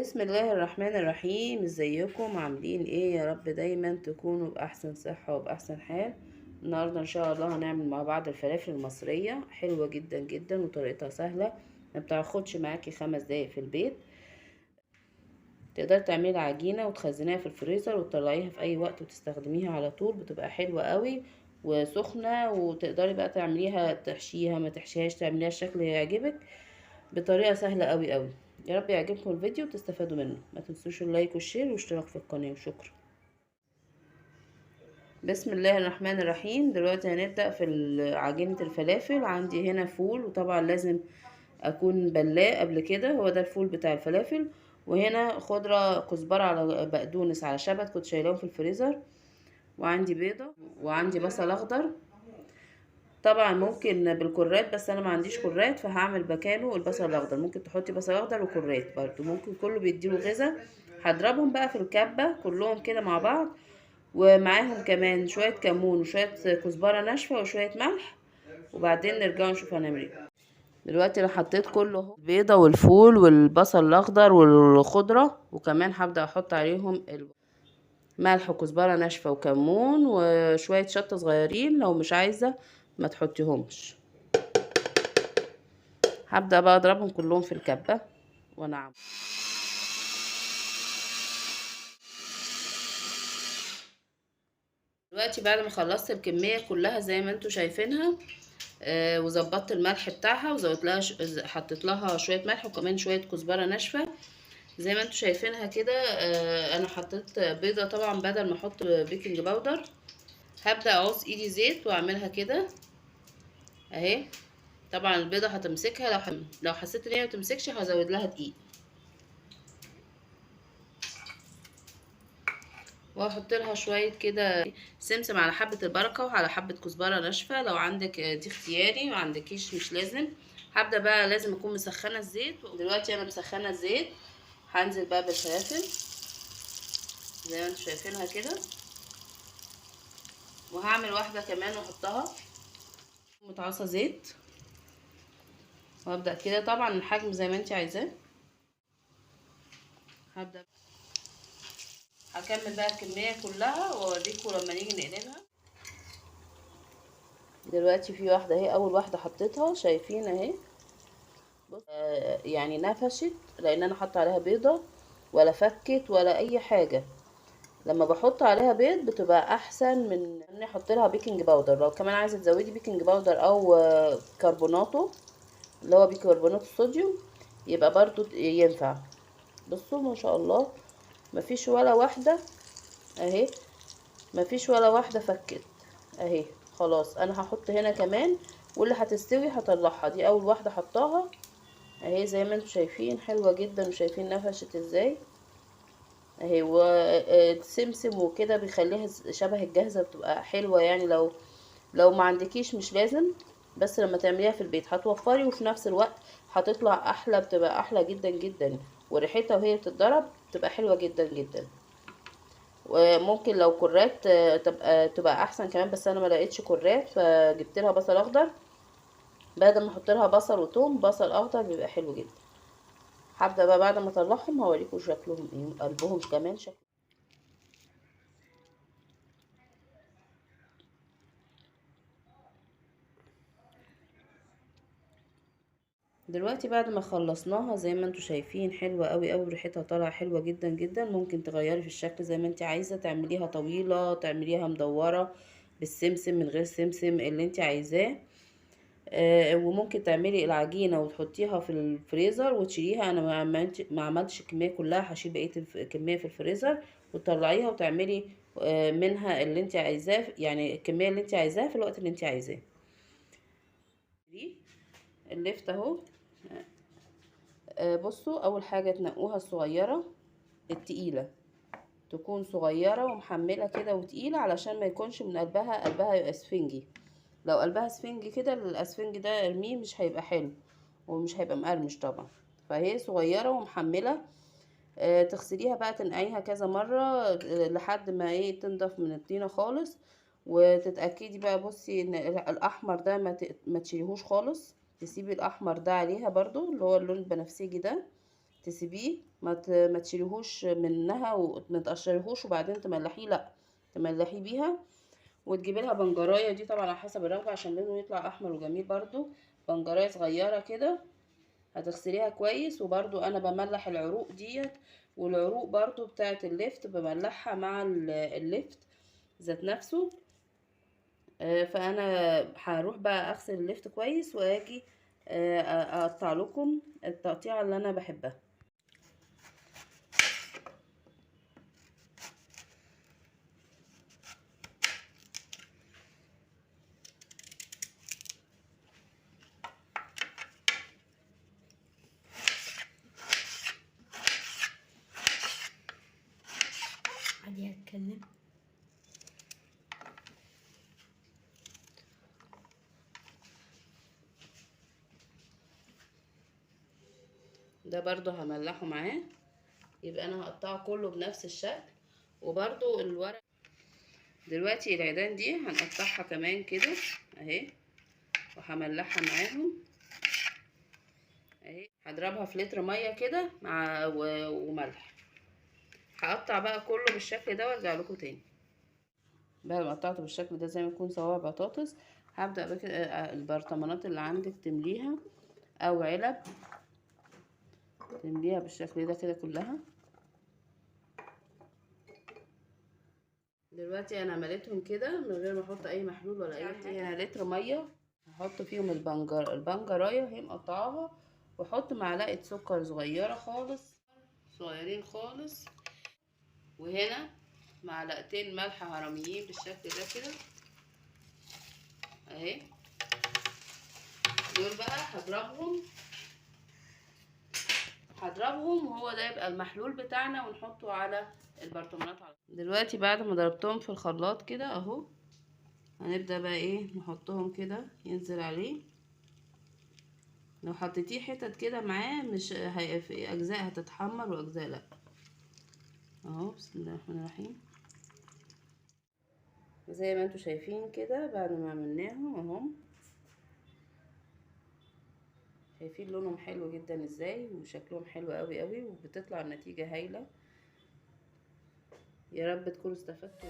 بسم الله الرحمن الرحيم. ازيكم عاملين ايه؟ يا رب دايما تكونوا باحسن صحة وباحسن حال. النهاردة ان شاء الله هنعمل مع بعض الفلافل المصرية، حلوة جدا جدا وطريقتها سهلة، ما بتاخدش معاكي 5 دقايق في البيت. تقدري تعملي عجينة وتخزنيها في الفريزر وتطلعيها في اي وقت وتستخدميها على طول، بتبقى حلوة قوي وسخنة، وتقدري بقى تعمليها تحشيها ما تحشيهاش، تعمليها الشكل اللي يعجبك بطريقة سهلة قوي قوي. يا رب يعجبكم الفيديو وتستفادوا منه. ما تنسوش ال like وال share والاشتراك في القناة، وشكرا. بسم الله الرحمن الرحيم. دلوقتي هنبدأ في عجينة الفلافل. عندي هنا فول، وطبعا لازم اكون بلاه قبل كده، هو ده الفول بتاع الفلافل. وهنا خضرة كزبرة على بقدونس على شبت كنت شايلاهم في الفريزر، وعندي بيضة، وعندي بصل اخضر. طبعا ممكن بالكرات، بس انا ما عنديش كرات فهعمل مكانه البصل الاخضر. ممكن تحطي بصل اخضر وكرات برضو، ممكن كله بيديله غذاء. هضربهم بقى في الكبه كلهم كده مع بعض، ومعاهم كمان شوية كمون وشوية كزبره ناشفة وشوية ملح، وبعدين نرجع نشوف هنعمل ايه. دلوقتي انا حطيت كله، البيضة والفول والبصل الاخضر والخضره، وكمان هبدا احط عليهم ملح وكزبره ناشفة وكمون وشوية شطه صغيرين، لو مش عايزه ما تحطيهمش. هبدأ بقى اضربهم كلهم في الكبة وانا دلوقتي بعد ما خلصت الكمية كلها زي ما انتوا شايفينها، وظبطت الملح بتاعها وزودت لها حطيت لها شوية ملح وكمان شوية كزبرة ناشفة زي ما انتوا شايفينها كده. انا حطيت بيضة طبعا بدل ما احط baking powder. هبدأ اعوز ايدي زيت واعملها كده اهي. طبعا البيضة هتمسكها، لو حسيت ان هي ما تمسكش هزود لها دقيق، واحط لها شوية كده سمسم على حبه البركة وعلى حبه كزبره ناشفة، لو عندك دي اختياري، ما عندكيش مش لازم. هبدا بقى لازم اكون مسخنه الزيت. دلوقتي انا مسخنه الزيت، هنزل بقى بالفلافل زي ما انتم شايفينها كده، وهعمل واحدة كمان واحطها متعصه زيت، وابدا كده. طبعا الحجم زي ما انت عايزاه. هبدا هكمل بقى الكمية كلها واوريكم لما نيجي نقلبها. دلوقتي في واحدة اهي، اول واحدة حطيتها شايفين اهي، يعني نفشت لان انا حاطه عليها بيضة، ولا فكت ولا اي حاجة. لما بحط عليها بيض بتبقى احسن من اني احط لها baking powder. لو كمان عايزه تزودي baking powder او كربوناتو اللي هو بيكربونات الصوديوم يبقى برضو ينفع. بصوا ما شاء الله مفيش ولا واحدة اهي، مفيش ولا واحدة فكت اهي. خلاص انا هحط هنا كمان، واللي هتستوي هطلعها. دي اول واحدة حطاها اهي زي ما انتم شايفين، حلوة جدا وشايفين نفشت ازاي اهي. والسمسم وكده بيخليها شبه الجاهزة، بتبقى حلوة يعني. لو ما عندكيش مش لازم، بس لما تعمليها في البيت هتوفري، وفي نفس الوقت هتطلع احلى، بتبقى احلى جدا جدا، وريحتها وهي بتتضرب بتبقى حلوة جدا جدا. وممكن لو كرات تبقى احسن كمان، بس انا ما لقيتش كرات فجبت لها بصل اخضر. بدل ما احط لها بصل وتوم، بصل اخضر بيبقى حلو جدا. هبدأ بقى بعد ما اطلعهم هوريكم شكلهم ايه، قلبهم كمان شكل. دلوقتي بعد ما خلصناها زي ما انتم شايفين حلوة قوي قوي، ريحتها طالعه حلوة جدا جدا. ممكن تغيري في الشكل زي ما انت عايزه، تعمليها طويلة، تعمليها مدورة، بالسمسم، من غير سمسم، اللي انت عايزاه. وممكن تعملي العجينة وتحطيها في الفريزر وتشيليها. انا ما عملتش الكمية كلها، هشيل بقية الكمية في الفريزر، وتطلعيها وتعملي منها اللي انت عايزاه، يعني الكمية اللي انت عايزاها في الوقت اللي انت عايزاه. اللفت اهو. بصوا اول حاجة تنقوها الصغيرة التقيله، تكون صغيرة ومحمله كده وتقيله، علشان ما يكونش من قلبها يبقى اسفنجي. لو قلبها اسفنجي كده، الاسفنج ده ارميه، مش هيبقى حلو ومش هيبقى مقرمش طبعا. فهي صغيرة ومحمله. تغسليها بقى، تنقعيها كذا مرة لحد ما ايه تنضف من الطينه خالص، وتتاكدي بقى. بصي ان الاحمر ده ما تشيليهوش خالص، تسيبي الاحمر ده عليها برضو اللي هو اللون البنفسجي ده، تسيبيه، ما تشيليهوش منها وما تقشريهوش وبعدين تملحيه، لا تملحيه بيها. وتجيبي لها بنجرايه، دي طبعا على حسب الرغبة عشان لونه يطلع احمر وجميل. برضو بنجرايه صغيرة كده هتغسليها كويس. وبرضو انا بملح العروق ديت، والعروق برضو بتاعه اللفت بملحها مع اللفت ذات نفسه. فانا هروح بقى اغسل اللفت كويس واجي اقطع لكم التقطيعه اللي انا بحبها. عادي هتكلم. ده برضو هملحه معاه، يبقى انا هقطعه كله بنفس الشكل. وبرضو الورق دلوقتي العيدان دي هنقطعها كمان كده اهي، وهملحها معاهم اهي. هضربها في لتر مية كده مع وملح. هقطع بقى كله بالشكل ده وارجع لكم تاني. بعد ما قطعته بالشكل ده زي ما يكون صوابع بطاطس، هبدأ بقى البرطمانات اللي عندك تمليها، او علب تمليها بالشكل ده كده كلها. دلوقتي انا مليتهم كده من غير ما احط اي محلول ولا اي حاجة. هنا لتر مية هحط فيهم البنجرايه هي مقطعاها، واحط معلقه سكر صغيرة خالص، صغيرين خالص، وهنا معلقتين ملح هرميين بالشكل ده كده اهي. دول بقى هضربهم وهو ده يبقى المحلول بتاعنا، ونحطه على البرطمانات. دلوقتي بعد ما ضربتهم في الخلاط كده اهو، هنبدأ بقى ايه نحطهم كده ينزل عليه. لو حطيتيه حتت كده معاه مش في اجزاء هتتحمر واجزاء لا اهو. بسم الله الرحمن الرحيم. زي ما انتوا شايفين كده بعد ما عملناهم اهو، شايفين لونهم حلو جدا ازاي، وشكلهم حلو قوي قوي، وبتطلع النتيجة هايلة. يا رب تكونوا استفدتوا.